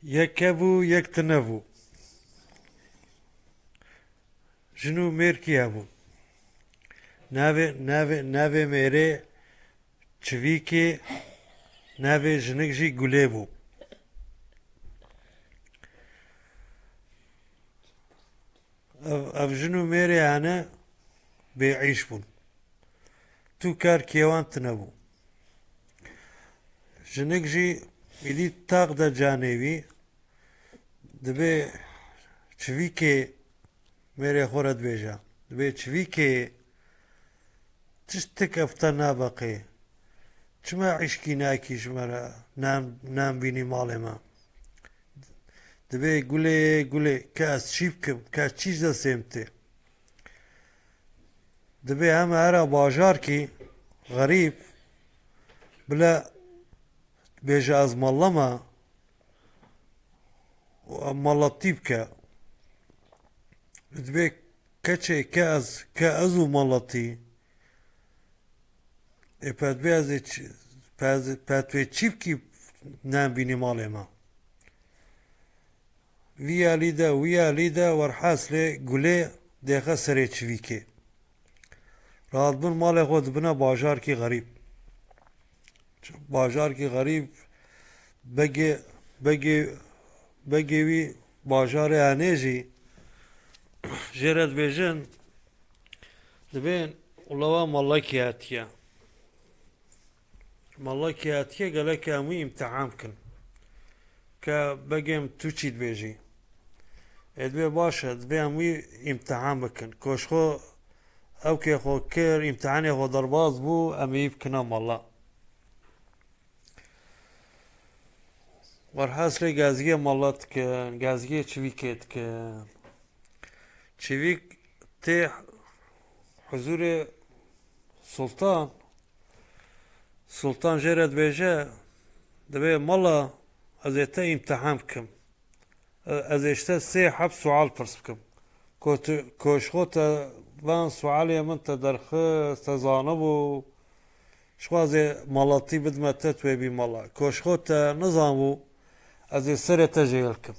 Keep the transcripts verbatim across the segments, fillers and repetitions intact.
Yek hebû, yek tune bû. Jin û mêrkî hebûn. Navê, navê, navê mêrê Çivîkê, navê jinik jî Gulê bû. Ev, ev jin û mêrê hene bêîş bûn. Tu kar kêwan tune bû. Jinik jî êdî tax de canê wî, dibê Çivîkê mêrê xwe re dibêje. Dibê Çivîkê, tiştek ev te nabeqê. Çima îşkî nakî ji me re nan, nan bînî malê me? Dibê Gulê, Gulê, ke ez çî bikim, ke çî ji destê min tê? Dibê heme here bajarkî xerîb, bile bêje ez malla me û em mallatî bike. Dibê keçê ke ez, ke ez û mallatî, ê pe dibê ez ê çi-, pe ez, pe tu ê çî bikî, nan bînî malê me? Vî alî de, wî alî de, werhaslê Gulê dêxe serê Çivîkê. Rahat bin malê xwe dibine bajarkî xerîb. Bajarkî xerîb, begê, begê, begê wî bajarê henê jî jê re dibêjin, dibên, ula wa mallekî hatiye. Mallekî hatiye, gelek em wî îmtihan bikin. Ke begê min tu çî dibêjî? Ê dibê baş e, dibê em wî îmtihan bikin. Ko ji xwe ewkê xwe kir, îmtihanê xwe derbas bû, em ê wî bikine malla. Werhaslê gaziyê malla dikin, gaziyê Çivîkê dikin. Çivîk tê huzûrê Sultan. Sultan jê re dibêje, dibê malla, ez ê te îmtihan bikim. Ez ê ji te sê heb sual pirs bikim. Ko tu, ko ji xwe te van sualê min te derxist, te zanibû, ji xwe ez ê malatî bidime te, tu ê bî mala. Ko ji xwe te nizanbû, ez ê serê te jêhil kim.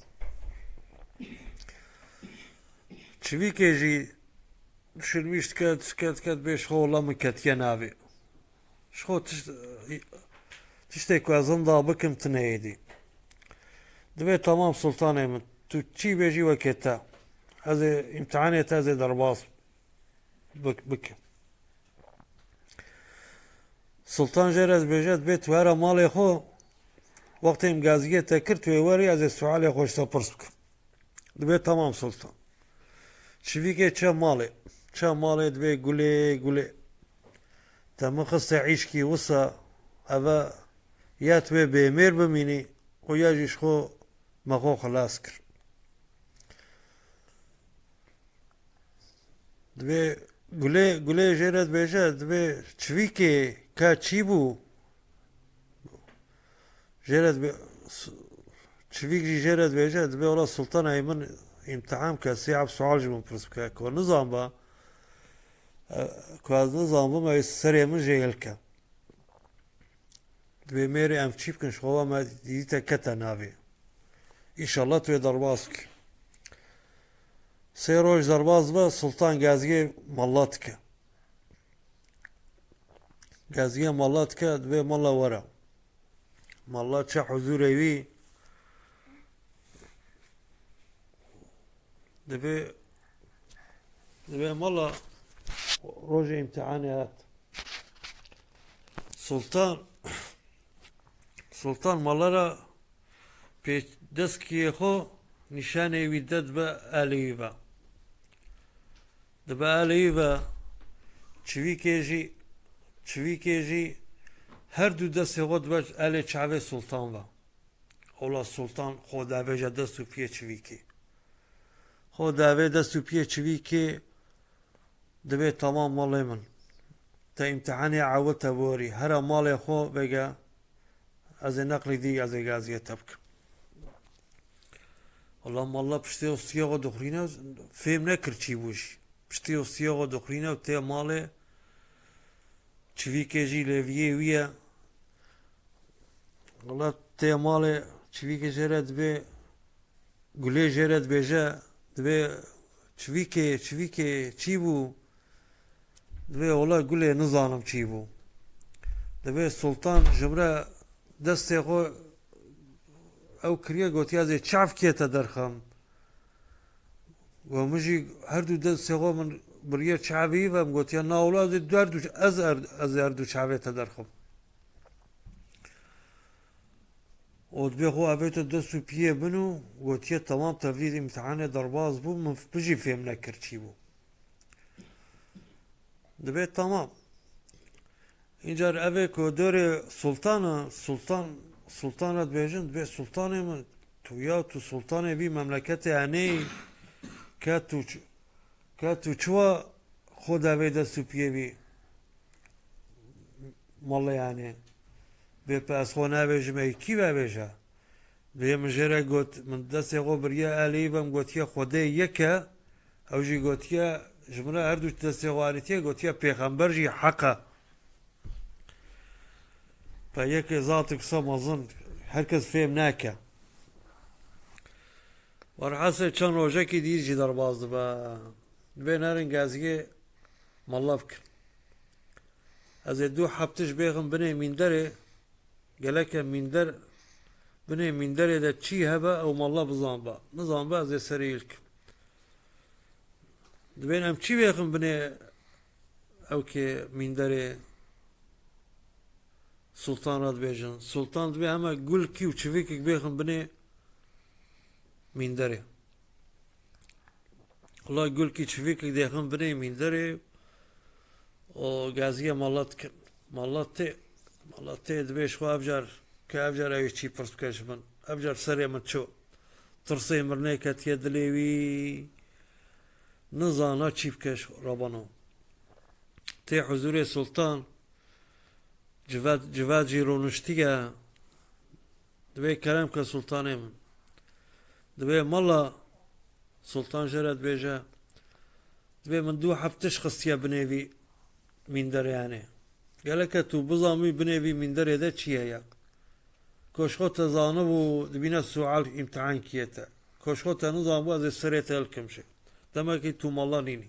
Çivîkê jî şirmîş dike, dike, dike, dibê ji xwe, wela min ketiye navê. Ji xwe tişt-, tiştê ku ez hinda bikim tune êdî. Dibê, tamam sultanê min, tu çî bêjî wekê te. Ez ê îmtihanê te ez ê derbas bik-, bikim. Sultan jê re dibêje, dibê tu here malê xwe, wextê min gaziyê te kir, tu ê werî, ez ê sualê xwe ji te pirs bikim. Dibê, tamam sultan. Çivîkê çe malê. Çe malê, dibê, gulê, gulê. Te min xiste îşkî wisa, eve ya tu ê bêmêr bimînî û ya jî ji xwe me xwe xilas kir. Dibê gulê, gulê jê re dibêje, dibê çivîkê ka çî bû? Jê re dibê, s-, çivîk jî jê re dibêje, dibê, wela sultan, ey min îmtihan bike, sê heb sual ji min pirs bike. Ku nizanba, e, ku ez nizanbim, ey serê min jêhil ke. Dibê mêrê em çî bikin, ji xwe me dîtî te kete navê. Înşallah tu yê derbas bikî. Sê roj derbas dibe, sultan gaziyê malla dike. Gaziyê malla dike, dibê malla were. Malla çe huzûrê wî, dibê, dibê malla rojê îmtihanê hat. Sultan, sultan malla re pê destkiye xwe nîşanê wî de dibe elê wî ve. Dibe elê wî ve, çivîkê jî, çivîkê jî her du destê xwe dibe elê çavê sultan ve. Ola sultan xwe davêje dest û piyê çivîkê. Xwe davê dest û piyê çivîkê, dibê, tamam malê min. Te îmtihanê ewil te borî. Here malê xwe vege, ez ê neqlî dî, ez ê gaziyê te bikim. Wela malla piştê ostiyê xwe dixurîne, fêm nekir çî bû jî. Piştê ostiyê xwe dixurîne û tê malê, çivîkê jî lêviyê wî ye. Wela tê malê, Çivîkê jê re dibê, gulê jê re dibêje, dibê, "Çivîkê, çivîkê, çî bû?" Dibê, "Wela gulê, nizanim çî bû." Dibê Sultan ji min re destê xwe ew kiriye, gotiye, "Ez ê çavkê te derxim." Go min jî her du destê xwe min biriye çavê wî ve, min gotiye, "Na wela, ez ê du her du, ez er, ez ê her du çavê te derxim." Û dibê xwe avête dest û piyê min û gotiye, "Temam, te vî îmtihanê derbas bû, min bijî fêm nekir çî bû." Dibê temam. Încar ev ê ku dorê sultan e, sultan, sultana dibêjin, dibê, "Sultanê min, tu ya tu sultanê vî memleketê enê yî, ke tu ç-, ke tu çiwa xwe davê dest û piyê vî malê enê?" Bê pe ez xwe navêjim, ey kî vebêje? Dibê min jê re got, min destê xwe biriye elê wî ve, min gotiye, "Xwedê yek e." Ew jî gotiye, ji min re her du destê xwe anîtiye, gotiye, "Pêxember jî heq e." Pe yekê zat wisa mezin, her kes fêm nake. Werhasê çend rojekî dî jî derbas dibe. Dibê nerin gaziyê mala bikin. Ez ê du heb tişt bêxim binê mînderê, geleke mînder, binê mînderê de çî hebe ew mala bizanbe. Nizanbe ez ê serê wî likim. Dibên em çî bêxin binê ew kê mînderê sultan re dibêjin. Sultan dibê heme gulkî û çivîkik bêxin binê mînderê. Wela gulkî çivîkik dêxin binê mînderê û gaziyê mala dikin. Mala tê, mala tê dibê ji xwe ev car, ke ev car ew ê çî pirs bike ji min. Ev car serê min ço. Tirsê mirinê ketiye dilê wî. Nizana çî bike ji rabano. Tê huzûrê sultan, civat, civat jî rûniştiye. Dibê kerem ke sultanê min. Dibê mala sultan jê re dibêje, dibê min du heb tişt xistiye binê vî mînderê enê. Geleke tu bizanbî binê vî mînderê de çi ye ya? Koşxo te zanibû, dibîne sual îmtihan kiye te. Koşxo te nizanibû, ez ê serê te hilkim jê. Demekî tu mala nînî.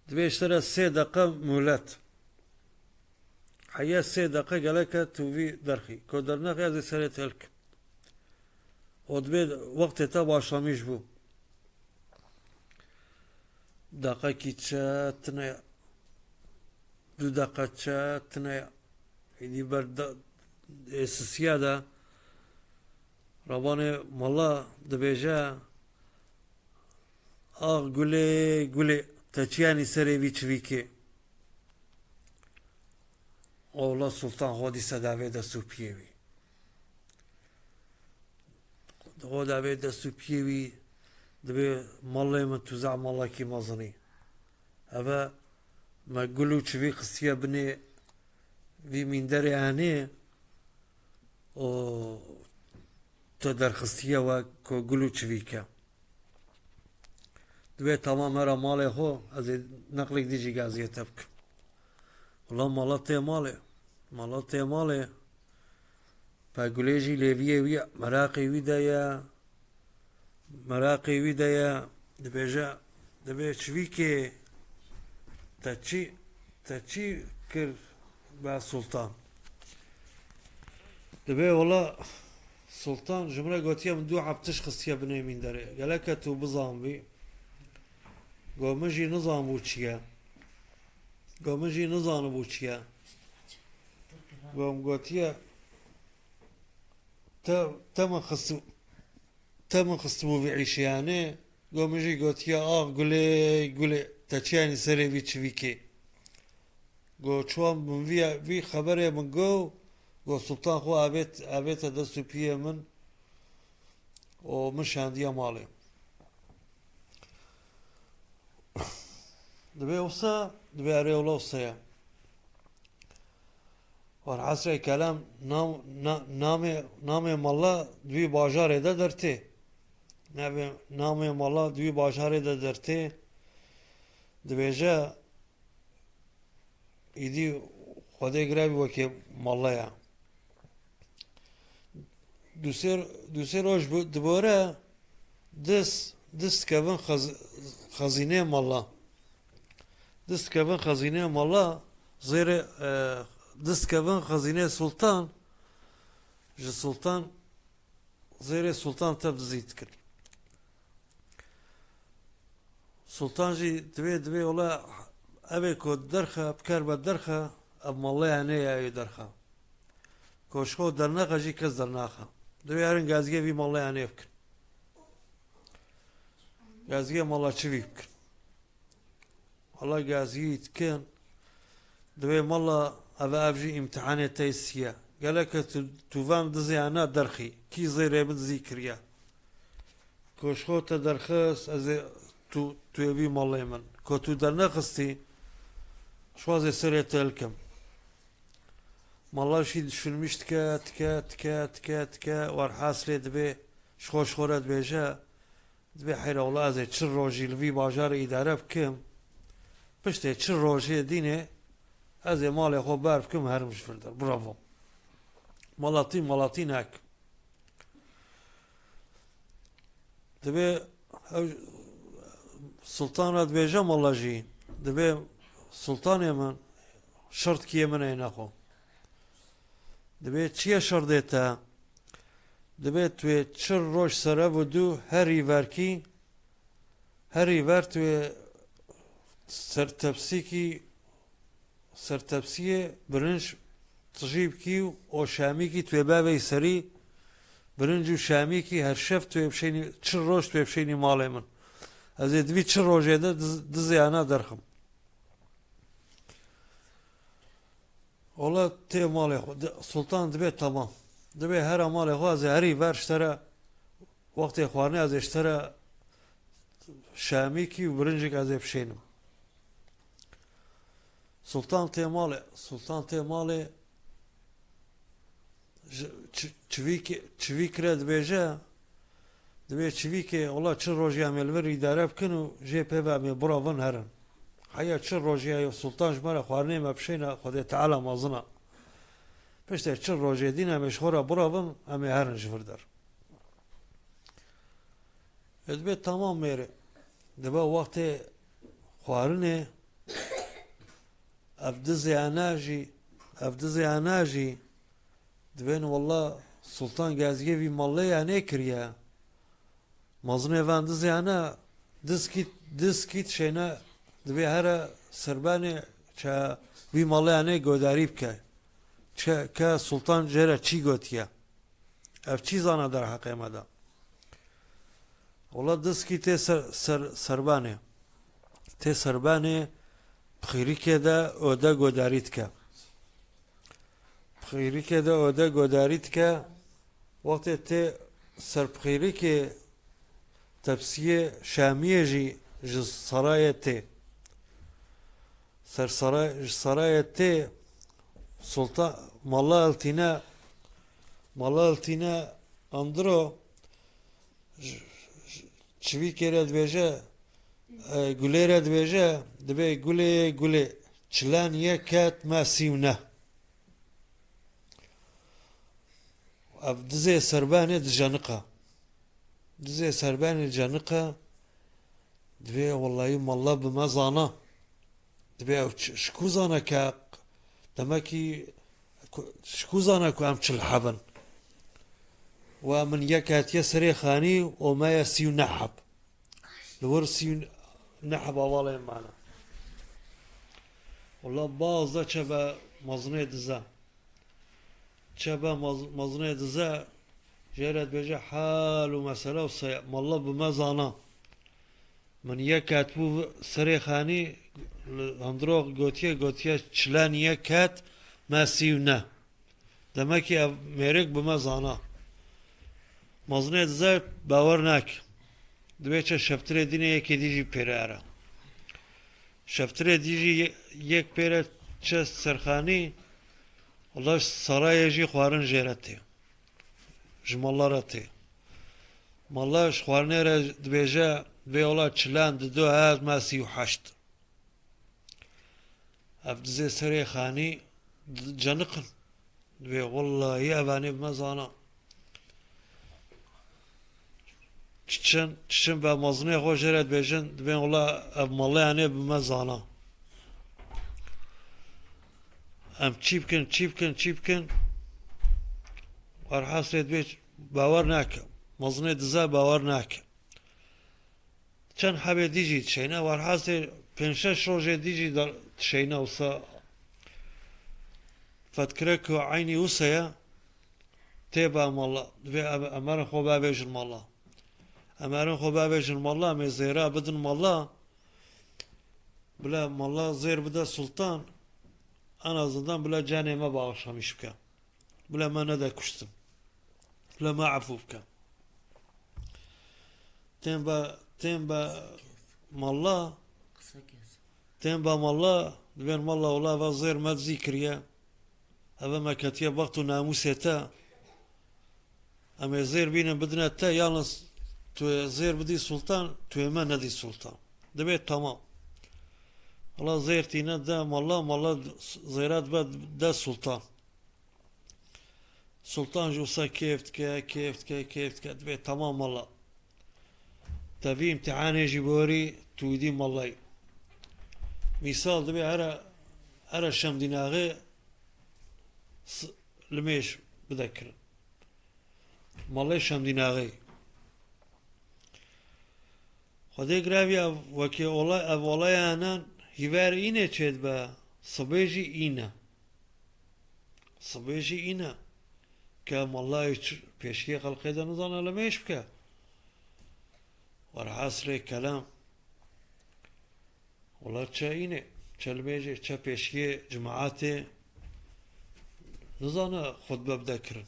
Dibê ji te re sê deqe muhlet. Heye sê deqe geleke tu vî derxî. Ko dernexî ez ê serê te hilkim. Û dibê wextê te başlamîş bû. Deqekî çe tine ye. Du deqe çe tine ye. Êdî ber de, ê sisiya de rabanê mala dibêje, "Ax gulê, gulê, te çi yanî serê vî çivîkê?" Ola sultan xwe dîsa davê dest û piyê wî. Xwe davê dest û piyê wî, dibê, "Malê min, tu zehf malekî mezinî. Eve me gul û çivî xistiye binê vî mînderê enê û te derxistiye we ku gul û çivîk e." Dibê, "Tamam, here malê xwe, ez ê neqlêk dî jî gaziyê te bikim." Wela mala tê malê. Mala tê malê. Pe gulê jî lêviyê wî, meraqê wî de ye. Meraqê wî de ye. Dibêje, dibê, "Çivîkê, te çi, te çi kir be sultan?" Dibê, "Wela sultan ji min re gotiye, min du heb tişt xistiye binê mînderê. Geleke tu bizanbî." Go, "Min jî nizanbû çi ye." Go, "Min jî nizanibû çi ye." Go, "Min gotiye, te, te min xistibû, te min xistibû vî îşeyanê." Go, "Min jî gotiye, ax gulê, gulê, te çi yanî serê vî çivîkê?" Go, "Çiwa min vî, vî xeberê min go, go sultan xwe avêt, avête dest û piyê min û min şandiye malê." Dibê wisa, dibê erê wela wisa ye. Werhasrê kelam nam, na, namê, namê mala di vî bajarê de dertê. Navê, namê mala di vî bajarê de dertê. Dibêje, "Îdî Xwedê girevî wekî mala ye." Du sê, du sê roj bu-, dibore, dist, dist kevin xez-, xezînê mala. Dist kevin xezînê mala, zêrê, e, dist kevin xezînê sultan, ji sultan, zêrê sultan tev dizî dikin. Sultan jî divê, divê wela evê ku derxe, bikerbe derxe, ev mallê enê ye, ew derxe. Ku ji xwe dernexe jî kes dernaxe. Divê herin gazgê vî mallê enê bikin. Gazgê mala çivî bikin. Wela gazgî dikin. Divê mala ev, ev jî îmtihanê te siye. Geleke tu, tu van dizê ena derxî. Kî zêrê min dizî kiriye. Ku ji xwe te derxist, ez ê tu, tu yê bî malê min. Ku tu dernexistî, ji xwe ez ê serê te hilkim. Mala jî düşünmüş dike, dike, dike, dike, dike, werhasilê divê ji xwe, ji xwe re dibêje, dibê heyra wela ez ê çil rojî li vî bajarê îdare bikim. Piştê çil rojê dînê ez ê malê xwe ber bikim, herim ji vir der. Bravo. Malatî, malatî nek. Divê ew sultan re dibêje mala jî. Divê sultanê min şert kiyê min eyne xwe. Divê çi ye şerdê te? Divê tu yê çil roj serev û du herî verkî, herî ver tu yê sertepsîkî sertepsiyê birinc tijî bikî û şamîkî tu yê bevey serî, birinc û şamîkî her şev tu yê bişênî, çil roj tu yê bişênî malê min. Ez ê di vî çil rojê de diz-, dizê ana derxim. Ola tê malê xwe. Di-, Sultan dibê tamam. Dibê hera malê xwe, ez ê herî ver ji te re wextê xwarinê ez ê ji te re şamîkî û birincik ez ê bişênim. Sultan tê malê, Sultan tê malê ji-, çi-, çivîkê, çivîk re dibêje, dibê çivîkê, wela çil rojê em ê li vir îdare bikin û jê pê ve em ê biravin herin. Heya çil rojê ye Sultan ji me re xwarinê me bişêne, Xwedê Teala mezin e. Piştê çil rojê dîn em ê ji xwe re biravin, em ê herin ji vir der. Ê dibê tamam mêrê. Dibe wextê xwarinê, ev dizê ena jî, ev dizê ena jî, dibên wela Sultan gazgê vî mallê ya nêkiriye. Mezinê van dizê ena, diz kît, diz kît şeyne, dibê here serbanê çe vî mallê ya nê godarî bike. Çe, ke Sultan jê re çî gotiye. Ev çî zana derheqê me de? Wela diskî tê ser, ser, serbanê. Tê serbanê pixîrikê de ode godarî dike. Pixîrikê de ode godarî dike. Wextê tê ser pixîrikê tepsiyê şamiyê jî ji sarayê tê. Ser saray, ji sarayê tê Sultan Mala Eltîne, Mala Eltîne Andro ji, ji, çivîkê re dibêje, e, gulê re dibêje, dibê gulê, gulê, çilan yek ket me sî û neh. Ev dizê serbanê dicenika. Dizê serbanê dicenika. Dibê wellahî malla bi me zana. Dibê ew çi, ji ku zana ke, demekî ku, ji ku zana ku em çil heb in? Wa min yek hatiye serê xanî û me ye sî û neh heb. Li wir sî û neh heb hevalên me ne. Wela baz de çe be mezinê dize. Çe be mez-, mezinê dize, jê re dibêje hal û mesele û se-, malla bi me zana. Min yek ket bû serê xanî, li hundirok gotiye, gotiye çilan yek ket me sî û neh. Demekî ev mêrik bi me zana. Mezinê dize bawer nak. Dibê çe şeftirê dînê yekê dî jî pêre here. Şeftirê dî jî ye-, yek pêre çe serxanî, wela sarayê jî xwarin jê re tê. Ji malla re tê. Malla ji xwarinê re dibêje, vê wela çilan dido ez me sî û heşt. Ev dizê serê xanî di-, ceniqin. Dibê wellahî evanê bi me zana. Çiçin, çiçin ve mezinê xwe jê re dibêjin, dibên wela ev meleyanê bi me zana. Em çî bikin, çî bikin, çî bikin? Werhasê dibê bawer nake. Mezinê dize bawer nake. Çend hebê dî jî dişeyne, werhasê pênc şeş rojê dî jî de dişeyne wisa fetkire ku eynî wisa ye, tê ba mala. Divê em, em herin xwe bavêjin mala. Em herin xwe bavêjin mala, em ê zêra bidin mala. Bila mala zêr bide sultan, en azından bila canê me baxşamîş bike. Bila me nede kuştin. Bila me efû bike. Tên be, tên be mala, tên be mala, dibên mala wela eva zêr me dizî kiriye. Eve me ketiye bext û namûsê te. Em ê zêr bînin bidine te, yalnız tu ê zêr bidî sultan, tu ê me nedî sultan. Dibê tamam. Wela zêr tîne de mala, mala zêra dibe de sultan. Sultan jî wisa kêf dike, kêf dike, kêf dike. Dibê tamam mala. Te vî îmtihanê jî borî, tu dî malayî. Mîsal dibê here, here Şemdînaxê s-, limêj bide kirin. Malê Şemdînaxê. Xwedê girevî ev wekî olay, ev olayanan hîver înê çêdibe, sibê jî îne. Sibê jî îne. Ke malayê çi-, pêşiyê xelqê de nizane limêj bike. Werhasrê kelam. Wela çe înê, çe limêjê, çe pêşiyê cemaatê nizane xutbe bide kirin.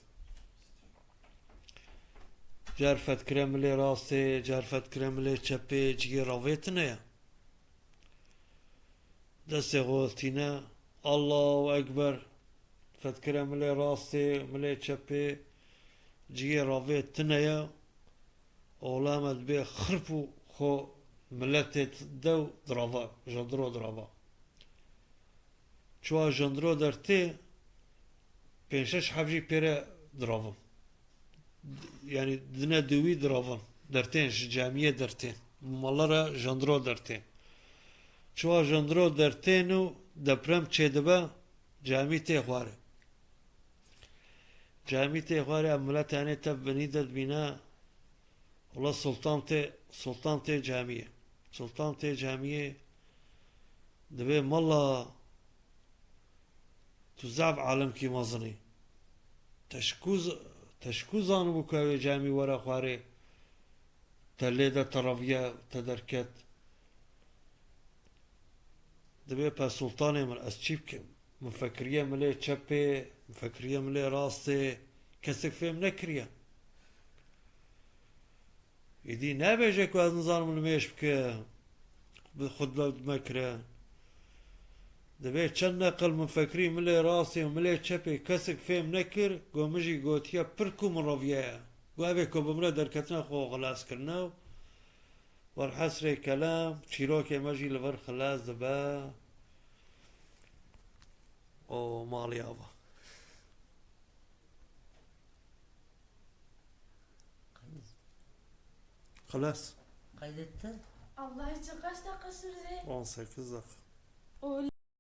Car fetkire milê rastê, car fetkire milê çepê, ciyê ravê tine ye. Destê xwe tîne, Allahu Ekber, fetkire milê rastê, milê çepê, ciyê ravê tine ye. Ola me dibê xirp û xwe miletê de û dirava, jandiro dirava. Çuwa jandiro dertê, pênc şeş heb jî pê re diravin. Yanî dine di wî diravin. Dertên ji camiyê dertên. Mala re jandiro dertên. Çuwa jandiro dertên û deprem çêdibe, camî tê xwarê. Camî tê xwarê, ev milet yanê te binî de dibîne. Wela sultan tê, sultan tê camiyê. Sultan tê camiyê, dibê mala, tu zaf alimkî mezin î. Te ji ku z-, te ji ku zanibû ku ew ê camî were xwarê, te lê de te reviye, te derket. Dibê pe sultanê min, ez çî bikim? Min fekiriye milê çepê, min fekiriye milê rastê, kesek fêm nekiriye. Îdî nebêje ku ez nizanim limêj bike, bi xutbe dime kire. Dibê çend neqil min fekirî milê rastê û milê çepê, kesek fêm nekir, ku min jî gotiye pir ku min reviye ye. Ku ev ê ku bimre derketine xwe xilas kirine û werhesrê kelam, çîrokê me jî li vir xilas dibe. O malî ava. Xilas. Kaydetti. Allah için kaç dakika sürdü? On sekiz dakika. O